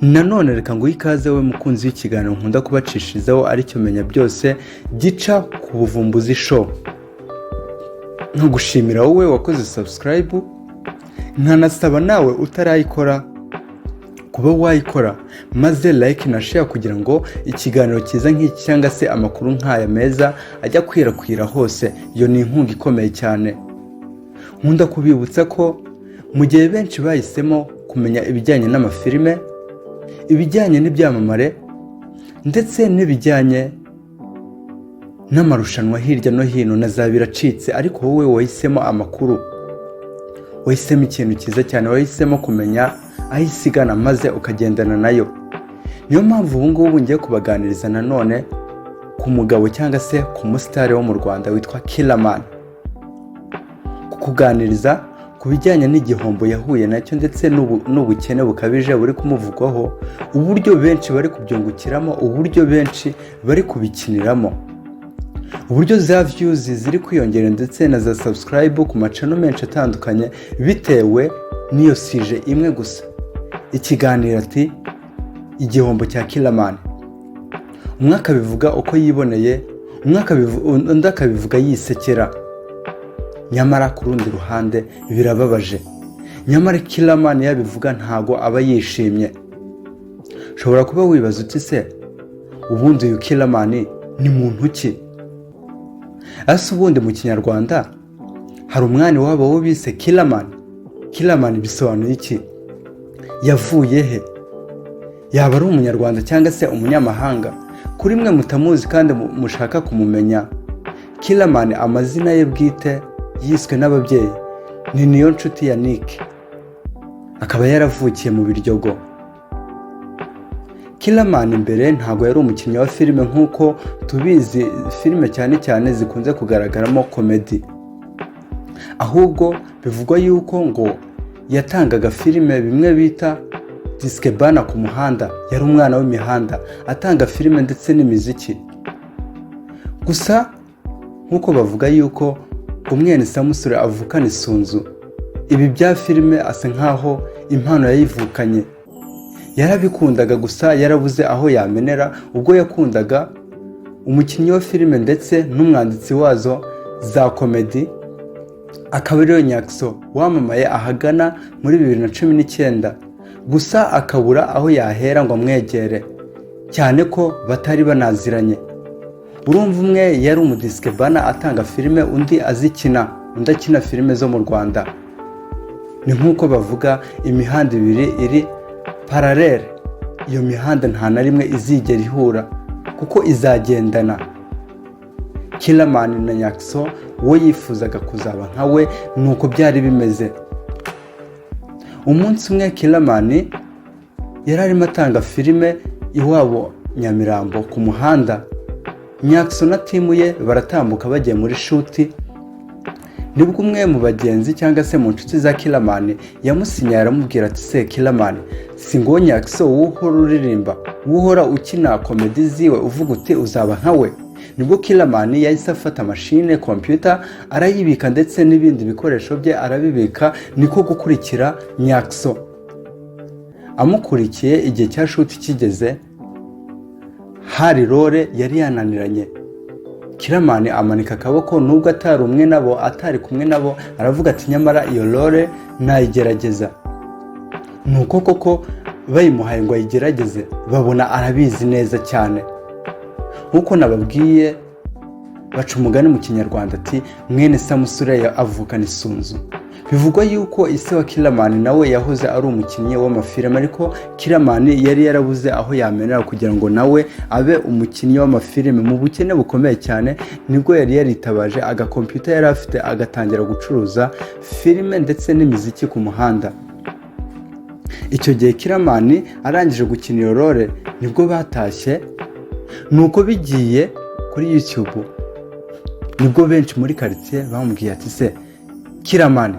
Nanone reka nguhe ikaze we mukunzi w'ikiganiro nkunda kubacishirizaho, aricyo Menya Byose gica ku Buvumbuzi Show. Nkagushimira wowe wakoze subscribe, nkanasaba nawe utarayikora kuba wayikora, maze like na share, kugira ngo ikiganiro cyiza nk'iki cyangwa se amakuru nk'aya meza ajya akwirakwira hose. Iyo ni inkunga ikomeye cyane. Nkunda kubibutsa ko mu gihe benshi bahisemo kumenya ibijyanye n'amafilime, ibijyanye n'ibyamamare ndetse n'ibijyanye n'amarushanwa hirya no hino na za biracitse, ariko wowe wahisemo amakuru, wahisemo ikintu cyiza cyane, wahisemo kumenya aho isigana maze ukagendana nayo. Niyo mpamvu ubu ngubu ngiye kubaganiriza nanone ku mugabo cyangwa se ku musitari wo mu Rwanda witwa Killaman, kukuganiriza ku bijyanye n'igihombo yahuye nacyo ndetse n'ubukene bukabije buri kumuvugwaho, uburyo benshi bari kubyungukiramo, uburyo benshi bari kubikiniramo, uburyo za views ziri kwiyongera ndetse na za subscribe ku ma channel menshi atandukanye bitewe n'iyo sujet imwe gusa. Ikiganiro ati "Igihombo cya Killaman". Umwe akabivuga uko yiboneye, undi akabivuga yisekera, nyamara ku rundi ruhande birababaje. Nyamara Killaman yabivuga ntago aba yishimye. Ushobora kuba wibaza uti: "Se ubundi uyu Killaman ni muntu ki? Ese ubundi mu Kinyarwanda hari umwanya wabo wo bise Killaman? Killaman bisobanuye iki? Yavuye he? Yaba ari Umunyarwanda cyangwa se umunyamahanga?" Kuri mwe mutamuzi kandi mushaka kumumenya, Killaman amazina ye bwite yiswe n'ababyeyi ni Niyonshuti Yannick, akaba yaravukiye mu Biryogo. Killaman mbere ntabwo yari umukinnyi wa filime nk'uko tubizi, filime cyane cyane zikunze kugaragaramo comedy, ahubwo bivugwa yuko ngo yatangaga filime bimwe bita disikebana ku muhanda. Yari umwana w'imihanda, atanga filime ndetse n'imiziki gusa. Nk'uko bavuga yuko umwene Samusure avukana isunzu, ibi bya filime asa nkaho impano yayivukanye, yarabikundaga, gusa yarabuze aho yamenera. Ubwo yakundaga umukinnyi wa filime ndetse n'umwanditsi wazo za comedy, akaba ariwe Nyaxo wamamaye ahagana muri 2019, gusa akabura aho yahera ngo amwegere, cyane ko batari banaziranye. Urumva, umwe yari umudisikebana atanga filime, undi azikina, undi akina filime zo mu Rwanda. Ni nk'uko bavuga imihanda ibiri iri parallèle, iyo mihanda nta na rimwe izigera ihura kuko izagendana. Killaman na Nyaxo we yifuzaga kuzaba nka we, ni uko byari bimeze. Umunsi umwe Killaman yari arimo atanga filime iwabo Nyamirambo ku muhanda, Nyaxo na team ye baratambuka bagiye muri shoot. Nibwo umwe mu bagenzi cyangwa se mu nshuti za Killaman yamusinyaye, aramubwira ati: "Se Killaman, si ngo Nyaxo wowe uhora uririmba, wowe uhora ukina comedy ziwe, uvuga uti uzaba nka we?" Nibwo Killaman yahise afata machine computer arayibika, ndetse n'ibindi bikoresho bye arabibika, niko gukurikira Nyaxo. Amukurikiye, igihe cya shoot kigeze, hari role yari yananiranye. Killaman amanika akaboko, nubwo atari umwe nabo, atari kumwe nabo, aravuga ati: "Nyamara iyo role nayigerageza." Nuko koko bayimuhaye ngo ayigerageze, babona arabizi neza cyane. Nk'uko nababwiye, baca umugani mu Kinyarwanda ati: "Mwene Samusure avukana isunzu." Bivugwa yuko ise wa Killaman nawe yahoze ari umukinnyi w'amafilime, ariko Killaman yari yarabuze aho yamenera kugira ngo nawe abe umukinnyi w'amafilime. Mu bukene bukomeye cyane nibwo yari yaritabaje agakompiyuta yari afite, agatangira gucuruza filime ndetse n'imiziki ku muhanda. Icyo gihe Killaman arangije gukina iyo role, nibwo batashye, nuko bigiye kuri YouTube, nibwo benshi muri karitsiye bamubwiye ati: "Se Killaman?"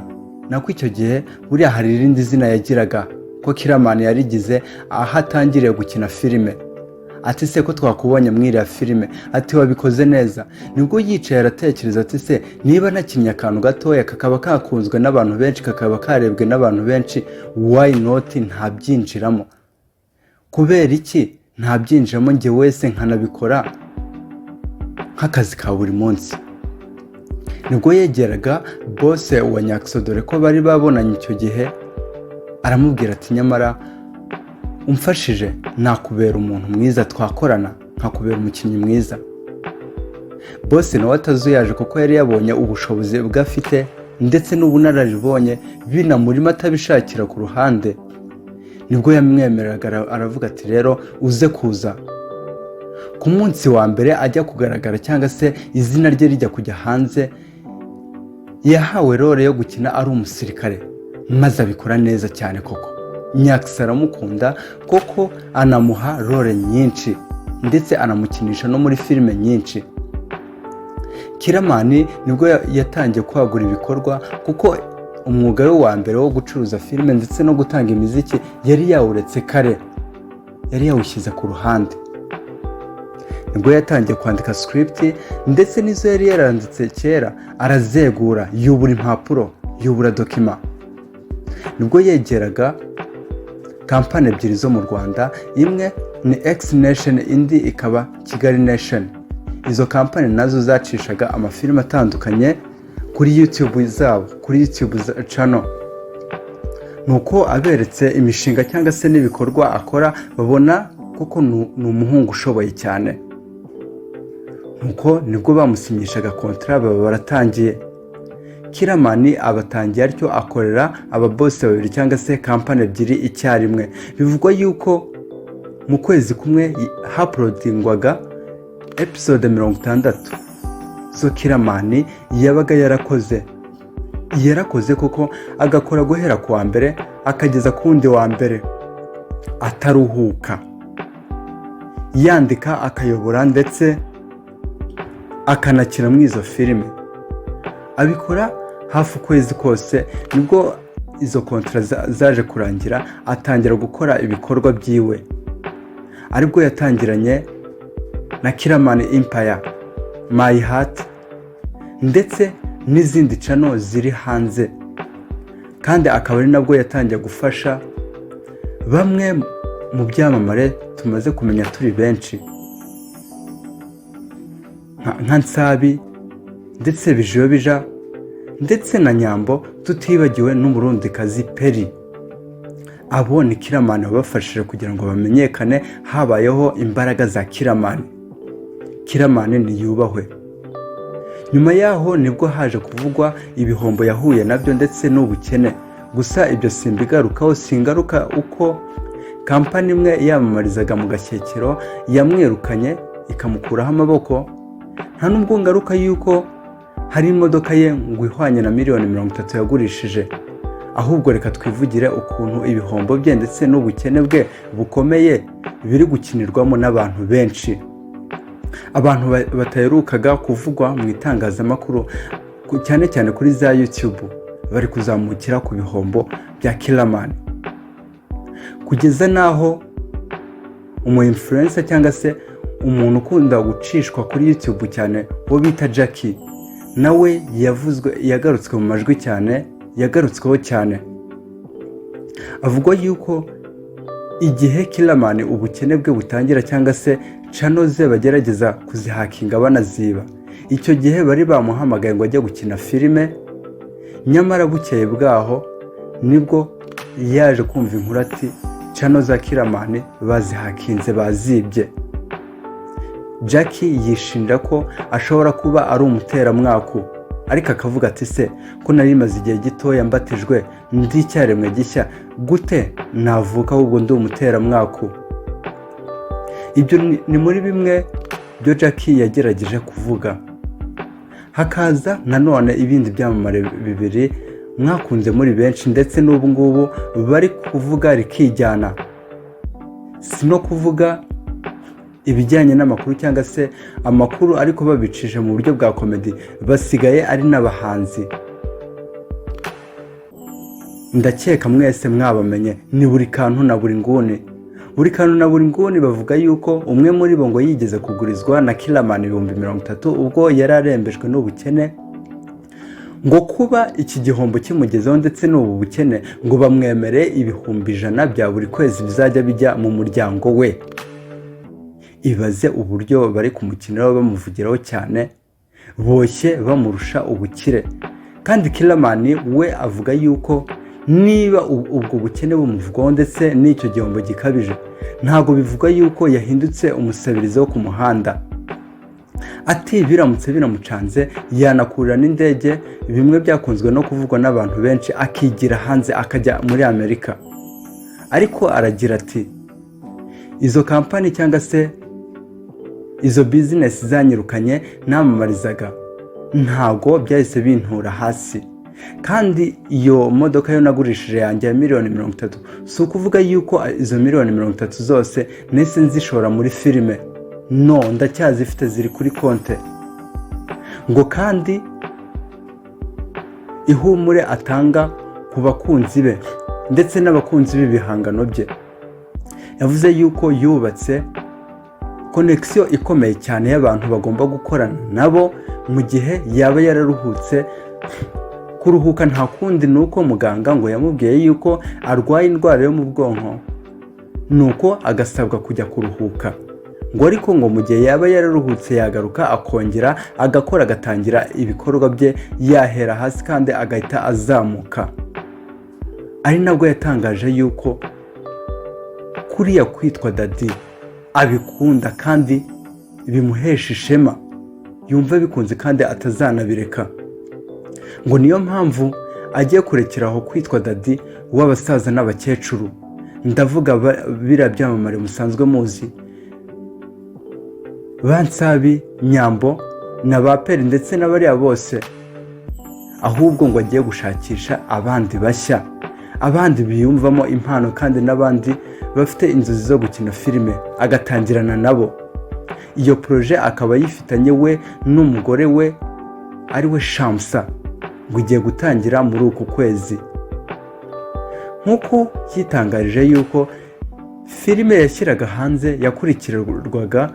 Nako icyo gihe buriya hari irindi zina yagiraga, ko Killaman yarigize aho atangiriye gukina filime. Ati: "Se ko twakubonye muri iriya filime?" Ati: "Wabikoze neza." Nibwo yicaye aratekereza ati: "Se niba nakinnye akantu gatoya kakaba kakunzwe n'abantu benshi, kakaba karebwe n'abantu benshi, why not ntabyinjiramo?" Kubera iki ntabyinjiramo njye wese nkanabikora nk'akazi ka buri munsi? Nibwo yegeraga boss wa Nyaxo, dore ko bari babonanye icyo gihe, aramubwira ati: "Nyamara umfashije nakubera umuntu mwiza, twakorana nkakubera umukinnyi mwiza." Boss nawe atazuyaje, kuko yari yabonye ubushobozi bwe afite ndetse n'ubunararibonye binamurimo atabishakira ku ruhande, nibwo yamwemereraga, aravuga ati: "Rero uze kuza." Ku munsi wa mbere ajya kugaragara cyangwa se izina rye rijya kujya hanze, yahawe role yo gukina ari umusirikare, maze abikora neza cyane koko. Nyaxo aramukunda koko, anamuha role nyinshi ndetse anamukinisha no muri filime nyinshi. Killaman nibwo yatangiye kwagura ibikorwa, kuko umwuga we wa mbere wo gucuruza filime ndetse no gutanga imiziki yari yawuretse kare, yari yawushyize ku ruhande. Nibwo yatangiye kwandika script, ndetse n'izo yari yaranditse kera arazegura, yubura impapuro, yubura document. Nibwo yegeraga kampani ebyiri zo mu Rwanda, imwe ni X Nation, indi ikaba Kigali Nation. Izo kampani nazo zacishaga amafilime atandukanye kuri YouTube zabo, kuri YouTube channel. Nuko aberetse imishinga cyangwa se n'ibikorwa akora, babona koko ni umuhungu ushoboye cyane. Nuko nibwo bamusinyishaga contrat, baba baratangiye. Killaman abatangiye atyo, akorera ababosi babiri cyangwa se kampani ebyiri icyarimwe. Bivugwa yuko mu kwezi kumwe hauploadingwaga episode 60 zo Killaman yabaga yarakoze. Yarakoze koko, agakora guhera ku wa mbere akageza ku wundi wa mbere ataruhuka, yandika, akayobora ndetse akanakina muri izo filime. Abikora hafi ukwezi kose. Nibwo izo contrat zaje kurangira, atangira gukora ibikorwa byiwe, aribwo yatangiranye na Killaman Empire, My Heart ndetse n'izindi channel ziri hanze. Kandi akaba ari nabwo yatangiye gufasha bamwe mu byamamare tumaze kumenya turi benshi, nka Nsabi ndetse Bijiyobija ndetse na Nyambo, tutibagiwe n'Umurundikazi Peri. Abo ni Killaman wabafashije kugira ngo bamenyekane. Habayeho imbaraga za Killaman. Killaman ntiyubahwe. Nyuma yaho nibwo haje kuvugwa ibihombo yahuye nabyo ndetse n'ubukene. Gusa ibyo simbigarukaho, singaruka uko kampani imwe yamamarizaga mu Gashyekero yamwirukanye ikamukuraho amaboko. Nta nubwo ngaruka yuko hari imodoka ye ngo ihwanye na miliyoni 30 yagurishije. Ahubwo reka twivugire ukuntu ibihombo bye ndetse n'ubukene bwe bukomeye biri gukinirwamo n'abantu benshi, abantu bataherukaga kuvugwa mu itangazamakuru, cyane cyane kuri za YouTube, bari kuzamukira ku bihombo bya Killaman, kugeza n'aho umu influencer cyangwa se umuntu ukunda gucishwa kuri YouTube cyane, uwo bita Jackie, nawe yavuzwe, yagarutswe mu majwi cyane, yagarutsweho cyane. Avugwa yuko igihe Killaman ubukene bwe butangira cyangwa se channel ze bagerageza kuzihackinga banaziba, icyo gihe bari bamuhamagaye ngo ajye gukina filime. Nyamara bukeye bwaho nibwo yaje kumva inkuru ati: "Channel za Killaman bazihackinze, bazibye." Jackie yishinja ko ashobora kuba ari umuteramwaku, ariko akavuga ati: "Se ko nari maze igihe gitoya mbatijwe, ndi icyaremwe gishya, gute navuka ahubwo ndi umuteramwaku?" Ibyo ni muri bimwe byo Jackie yagerageje kuvuga. Hakaza nanone ibindi byamamare bibiri mwakunze muri benshi, ndetse n'ubu ngubu bari kuvuga rikijyana, si no kuvuga ibijyanye n'amakuru cyangwa se amakuru, ariko babicishije mu buryo bwa comedy, basigaye ari n'abahanzi. Ndakeka mwese mwabamenye, ni Buri Kantu na Buri Nguni. Buri Kantu na Buri Nguni bavuga yuko umwe muri bo ngo yigeze kugurizwa na Killaman 30,000 ubwo yari arembejwe n'ubukene. Ngo kuba iki gihombo kimugezeho ndetse n'ubu bukene, ngo bamwemere 100,000 bya buri kwezi bizajya bijya mu muryango we. Ibaze uburyo bari kumukiniraho, bamuvugiraho cyane, boshye bamurusha ubukire. Kandi Killaman we avuga yuko niba ubwo bukene bumuvugwaho ndetse n'icyo gihombo gikabije, ntabwo bivuga yuko yahindutse umusabirizi wo ku muhanda. Ati biramutse binamucanze yanakurira n'indege, bimwe byakunzwe no kuvugwa n'abantu benshi, akigira hanze akajya muri Amerika. Ariko aragira ati: "Izo kampani cyangwa se izo bizinesi zanyirukanye namamarizaga, ntabwo byahise bintura hasi. Kandi iyo modoka yo nagurishije yanjye ya miliyoni 30, si ukuvuga yuko izo miliyoni 30 zose nahise nzishora muri filime. No, ndacyazifite, ziri kuri konte." Ngo kandi ihumure atanga ku bakunzi be ndetse n'abakunzi b'ibihangano bye, yavuze yuko yubatse connexion ikomeye cyane y'abantu bagomba gukorana nabo mu gihe yaba yararuhutse. Kuruhuka nta kundi, ni uko muganga ngo yamubwiye yuko arwaye indwara yo mu bwonko, nuko agasabwa kujya kuruhuka. Ngo ariko ngo mu gihe yaba yararuhutse yagaruka akongera agakora, agatangira ibikorwa bye, yahera hasi kandi agahita azamuka. Ari nabwo yatangaje yuko kuriya kwitwa Daddy abikunda kandi bimuhesha ishema, yumva bikunze kandi atazanabireka. Ngo niyo mpamvu agiye kurekeraho kwitwa Daddy w'abasaza n'abakecuru, ndavuga biriya byamamare musanzwe muzi, ba Nsabi, Nyambo na ba Peri ndetse n'abariya bose, ahubwo ngo agiye gushakisha abandi bashya, abandi biyumvamo impano kandi n'abandi bafite inzozi zo gukina filime, agatangirana nabo. Iyo projet akaba ayifitanye we n'umugore we, ari we Shamsa, ngo igiye gutangira muri uku kwezi. Nk'uko yitangarije yuko filime yashyiraga hanze yakurikirwaga,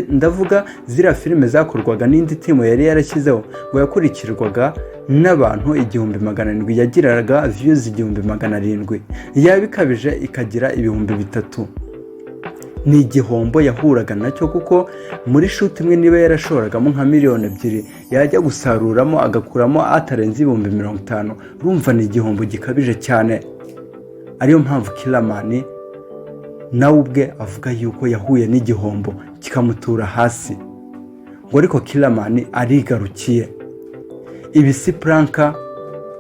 ndavuga ziriya filime zakorwaga n'indi team yari yarashyizeho, ngo yakurikirwaga n'abantu 1700, yagiraga views 1700, yaba ikabije ikagira 3000. Ni igihombo yahuraga nacyo, kuko muri shoot imwe niba yarashoragamo nka miliyoni 2, yajya gusaruramo agakuramo atarenze 50,000. Urumva ni igihombo gikabije cyane. Ariyo mpamvu Killaman nawe ubwe avuga yuko yahuye n'igihombo kikamutura hasi. Ngo ariko Killaman arigarukiye. Ibi si prank,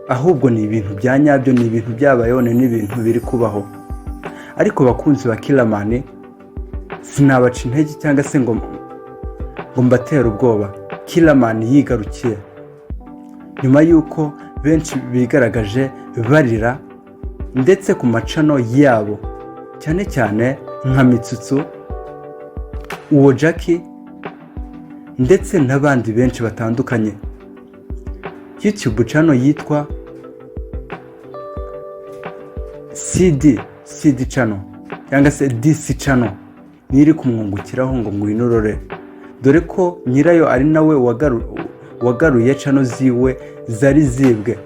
ahubwo ni ibintu bya nyabyo, ni ibintu byabayeho, ni n'ibintu biri kubaho. Ariko bakunzi ba Killaman, sinabaca intege cyangwa se ngo mbatere ubwoba. Killaman yigarukiye nyuma y'uko benshi bigaragaje barira, ndetse ku ma channel yabo, cyane cyane nka Mitsutsu, uwo Jackie ndetse n'abandi benshi batandukanye. YouTube channel yitwa CD channel cyangwa se DC channel niyo iri kumwungukiraho, ngo ngwino urore, dore ko nyirayo ari nawe wagaruye channel ziwe zari zibwe.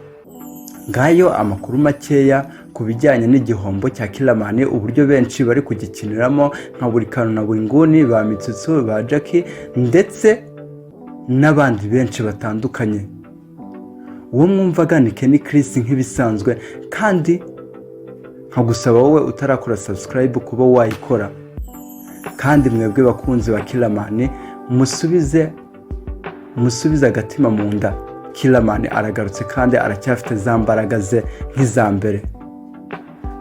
Ngayo amakuru makeya ku bijyanye n'igihombo cya Killaman, uburyo benshi bari kugikiniramo nka buri kantu na buri nguni, ba Mitsutsu, ba Jackie ndetse n'abandi benshi batandukanye. Uwo mwumvaga ni Kenny Chris nk'ibisanzwe, kandi nkagusaba wowe utarakora subscribe kuba wayikora. Kandi mwebwe bakunzi ba Killaman, musubize musubize agatima mu nda. Killaman aragarutse kandi aracyafite za mbaraga ze nk'iza mbere.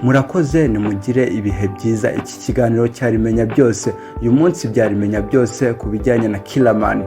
Murakoze, nimugire ibihe byiza. Iki kiganiro cyari Menya Byose. Uyu munsi byari Menya Byose ku bijyanye na Killaman.